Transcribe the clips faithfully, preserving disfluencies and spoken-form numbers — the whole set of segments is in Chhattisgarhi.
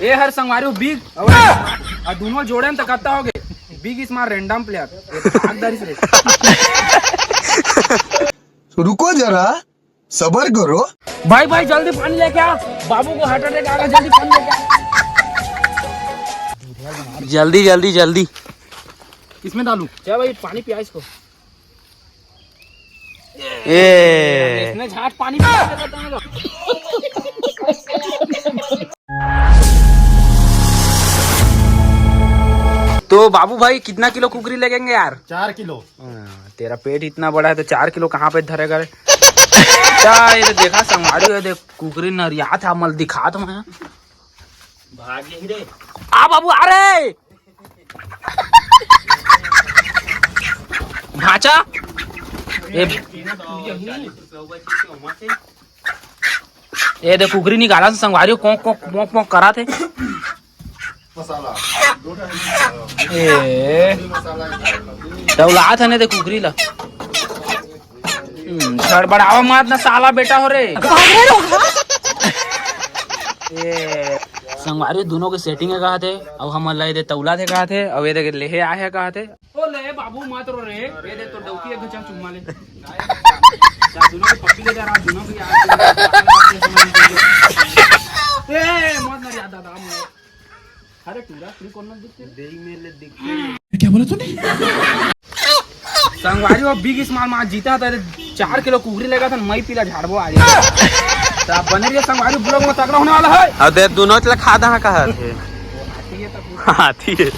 ए हर संगवारी हो, big। अउ दोनों जोड़े में त कत्ता होगे? Big smart random player। ये भाग दरिस रे। रुको जरा, सबर करो। भाई, भाई, जल्दी पानी लेके आ, बाबू को heart attack आ रहा, जल्दी पानी लेके आ। जल्दी, जल्दी, जल्दी। इसमें डालूं? क्या भाई, पानी पिया इसको। ए। इसने झाट पानी पिया देता है। तो बाबू भाई, कितना किलो कुकरी लगेंगे यार? चार किलो। हाँ, तेरा पेट इतना बड़ा है तो चार किलो कहाँ पे धरेगा रे? क्या ये तो देखा संगवारी, ये देख कुकरी नरियात हे, मल दिखात मैं। भाग यही रे। आ बाबू, आ रे। भाचा। ए, ए देख कुकरी निकाला से संगवारी, कोंक कोंक कोंक कोंक करा थे। मसाला। ए। मसाला। डौलात हे ने ते कुकरी ला। हम्म, गड़बड़ावा मत ना साला बेटा हो रे। ए, संगवारी दोनों के setting हे कहा थे, अब हमन ला ये दे तौला थे कहा थे, अब ये दे लेहे आए हे कहा थे। ओ ले बाबू मत रो रे, ये दे तो डौकी एक घचा चुम्मा ले। जा दोनों को पप्पी ले जा रहा, दोनों को यार। ए, मत ना यार दादा, मत। अरे टूरा, टूरी कौन मत दिखते? देई में ले दिखते। क्या बोला तूने? संगवारी हो, big smart मार जीता था, चार किलो कुकरी लेगा था, मैं पीला झाड़बो आ गया। तो आप बने रहिए संगवारी, vlog में तगड़ा होने वाला है। अब दे दोनों चला खा दहा कहा थे। हाथी है।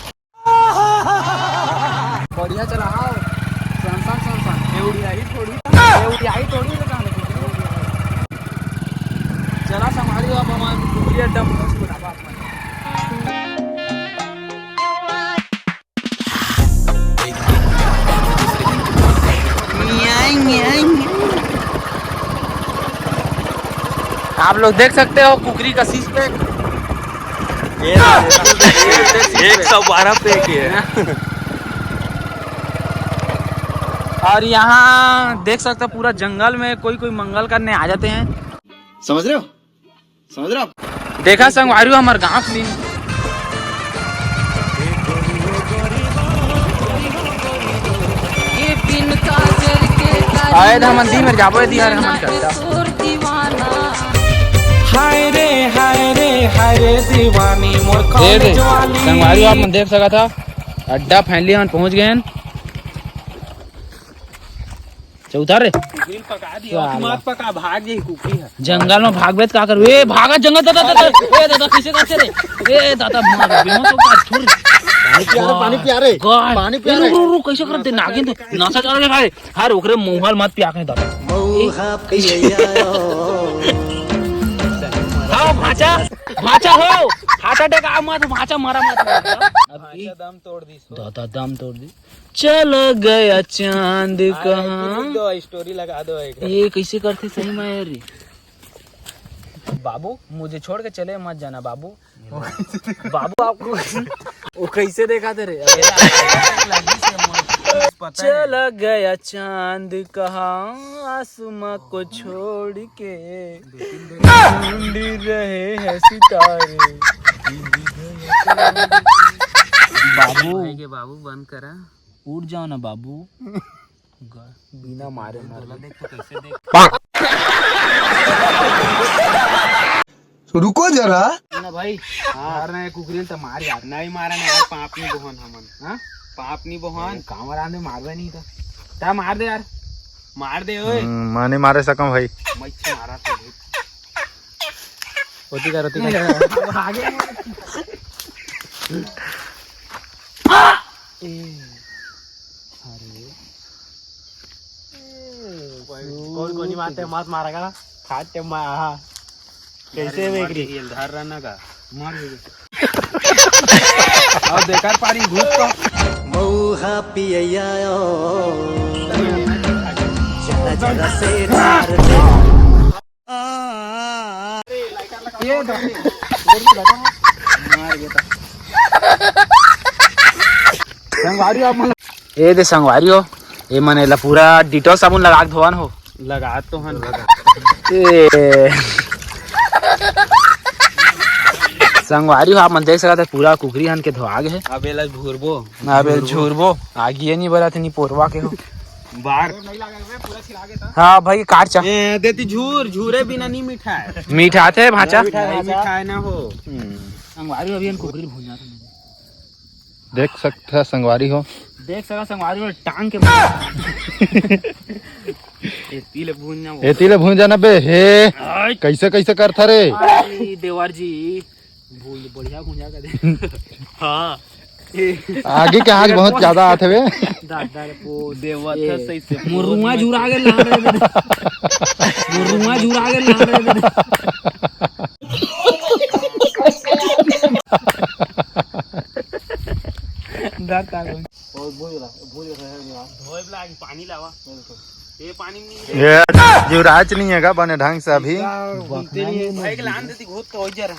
बढ़िया चला, हाँ। सन, सन, सन, सन। ये उड़ियाई थोड़ी, ये उड़ियाई थोड़ी, ये कहाँ लगी? चला संगवारी हो, अब हमारे कुकरी अड्डा पहुँच गया, बाप रे। आप लोग देख सकते हो कुकरी का six pack। ये एक सौ बारह pack है। और यहाँ देख सकते हो पूरा जंगल में कोई कोई मंगल करने आ जाते हैं। समझ रहे हो? समझ रहे हो आप? देखा संगवारी हो हमर गांव के दिन। आए थे हमन दी मेर जाबो दी यार हमन करता। हाय रे, हाय रे, हाय रे दीवानी मोर ये दे, college वाली। संगवारी हो आप मन देख सकत हा, अड्डा finally हमन पहुंच गए हैं। चल उतार रे। कुकरी पका दिया, साला। मत पका, भाग जाई कुकरी ह। जंगल में भागबे त का करबे? ए, भागा जंगल, दादा, दादा। ए, दादा, कैसे करते रे? ए, दादा, मार, बेहोश हो गया, छोड़। पानी पिया रे, पानी पिया रे। God। पानी पिया ए, रे। रुक, रुक, रुक, कैसे करते? नागिन तो नशा चढ़ गया, भाई। हर ओकरे मुंह ल मत पिया के, दादा। मऊहा पिया। हाँ, भाचा, भाचा हो। Heart attack आ मत, भाचा मारा मत। अब भाचा दम तोड़ दी। दादा, दम तोड़ दी। चला गया चांद आज कहाँ? एक दो story लगा दो एक। ये कैसे करते सही में यार? बाबू, मुझे छोड़ के चले मत जाना बाबू। बाबू, आपको वो कैसे देखा थे रे? पता है। चला गया चांद कहाँ, आसमां को छोड़ के ढूंढ रहे हैं सितारे। बाबू। भाई के बाबू बंद करा। उठ जाओ ना बाबू। ग-, बिना मारे मर गए। देख तो कैसे देख। रुको जरा। ना भाई, हाँ। मार ना, ये कुकरी ल त मार यार। नहीं मारा ना यार, पाप नहीं बोहन हमन। हाँ? पाप नहीं बोहन। कांवर आंदे मारबे नहीं तो। ता मार दे यार। मार दे ओए। हम्म, मैं नहीं मारे सकम भाई। मैं मारा तो भाई। होती कर, होती कर। आगे। ए, अरे। कोई, कोई, कोई नहीं मारते, मत मारेगा। खाते मा-, हाँ। कैसे अरे, बेकरी? मार के धर रहा ना का? मार दे। और बेकार पारी घुस तो। मऊहा पिया ओ। जरा, जरा से मार दे। ये दे। मार देता। संगवारी हो आप मन, ए दे संगवारी हो, ए मन एला पूरा Dettol साबुन लगा के धोवन हो। लगा तो हन। ए। संगवारी हो, आप मन देख सकत हे, पूरा कुकरी हन के धोआ गे हे। अब एला झुरबो। अब एला झुरबो, आगी ये नहीं बरत हे, नहीं पोरवा के हो। बार। हाँ भाई, काट चा। ए, देती झूर, झूरे बिना नहीं मिठाए। मिठाथे भांचा। नहीं मिठाए ना हो। संगवारी हो, अभी हम कुकरी भूंजा थे। देख सकत हे संगवारी हो। देख सकत हे संगवारी हो, टांग के मार। एती ले भूंजा ना वो। एती ले भूंजा ना बे, हे। आय। कैसे, कैसे करथा रे? आय, देवर जी। भूंज, बढ़िया भूंजा कर दे। हाँ। ए। आगी के आग बहुत ज्यादा आत हवे। दादा रे पो। देवत ए, सही से मोर रुआ झुरा गे लहरे दे। मोर रुआ झुरा गे लहरे दे। दादा रे। ओ, भूंज ला, भूंज ला, भूंज ला। धोए ला, पानी लावा। ये पानी नहीं है। ये युवराज नहीं है का बने ढंग से अभी? भाई के लान देती, घोत तो हो जा रहा।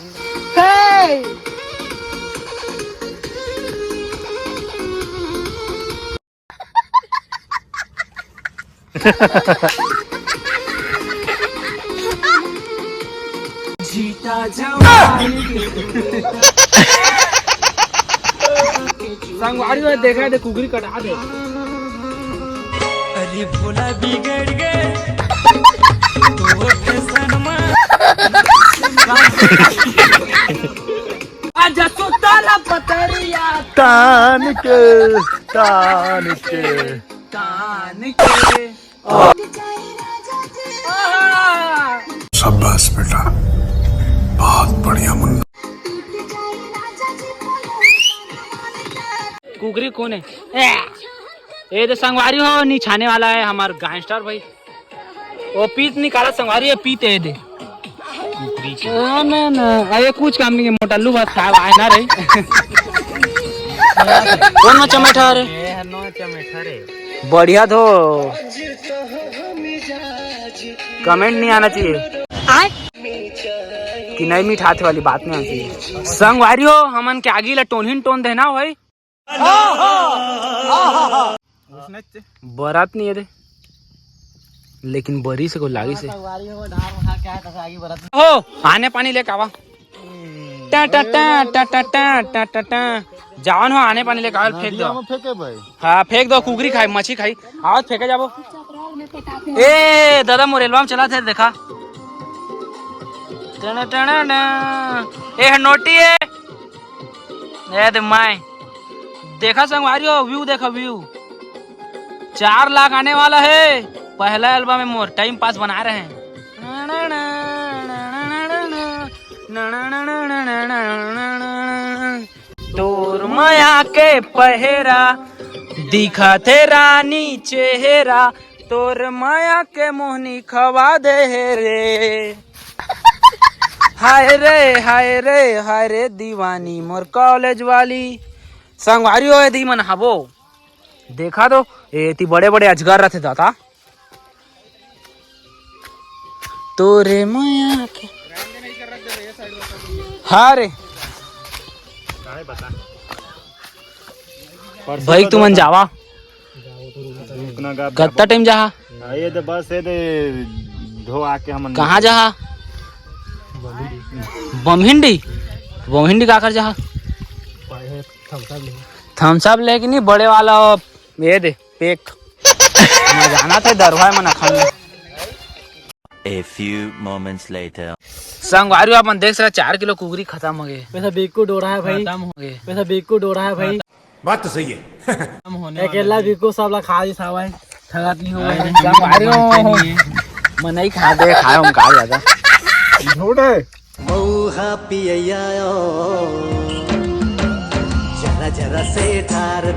जीता जवानी। संगवारी हो, देखा दे, कुकरी कटा दे। अरे भोला बिगड़ गए, तो फैशन में। आज सुतल पतरिया। तान के, तान के। तान के। शाबाश बेटा, बहुत बढ़िया मुन्ना। कुकरी कौन है? ए, ये तो संगवारी हो, नहीं छाने वाला है हमार गैंगस्टर भाई। वो पीत निकाला संगवारी, ये पीत है दे। ना, ना, ना, अरे कुछ काम नहीं है, मोटल्लू बस खाए आए ना रे। कौन नो चमेठा रे? ए, नो चमेठा रे। बढ़िया तो कमेंट नहीं आना चाहिए कि नहीं मिठाथे वाली बात नहीं आना चाहिए। संगवारी हो, हमन के आगी ला टोनहिन टोन देना हो भाई। बरत नहीं है रे, लेकिन बरी से को लागी से। संगवारी हो, डाल वहाँ क्या है, तैसे आगी बरत। हो, आने पानी लेके आवा। टा, टा, टा। जाओ ना, आने पानी लेके आओ, फेंक दो। नदिया में फेंके भाई। हाँ, फेंक दो, कुकरी खाई, मछली खाई। आओ, फेंके जाबो। ए, दादा, मोर एल्बम चला थे, देखा। टना, टना, टना। ए, नोटी है। ए, दे माय। देखा संगवारी हो, व्यू देखा, व्यू। चार लाख आने वाला है। पहला एल्बम है मोर, टाइम पास बना रहे हैं। तोर माया के पहेरा, दिखा थे रानी चेहरा, तोर माया के मोहनी खवा दे हे रे। हाय रे, हाय रे, हाय रे दीवानी मोर कॉलेज वाली। संगवारी हो, यदि मन हबो, देखा तो, ए, ती बड़े बड़े अजगर रथे दाता। तोरे माया के। हाँ रे। भाई, तुमन जावा। रुकना गा, कत्ता टाइम जाहा? हाँ, ये दे बस, ये दे धो आके हमन कहाँ जाहा? बमहिंडी। बमहिंडी का कर जाहा? थम्स अप लेके नहीं, बड़े वाला ये दे। पेक। मैं जाना थे दरवाए मन अखन में। A few moments later. संगवारी, अपन देख सकत, चार किलो कुकरी खत्म हो गए। पैसा बिक्कू डोरा है भाई। खत्म हो गए। पैसा बिक्कू डोरा है भाई। बात तो सही है। खत्म होने वाला अकेला है। बिक्कू सब ला खा दिस हवय। ठगत नहीं हो। अरे, संगवारी हो। मैं नहीं खा दे, खाए हम का ज्यादा। झूठ है। मऊहा पियैया ओ, जरा जरा से ठार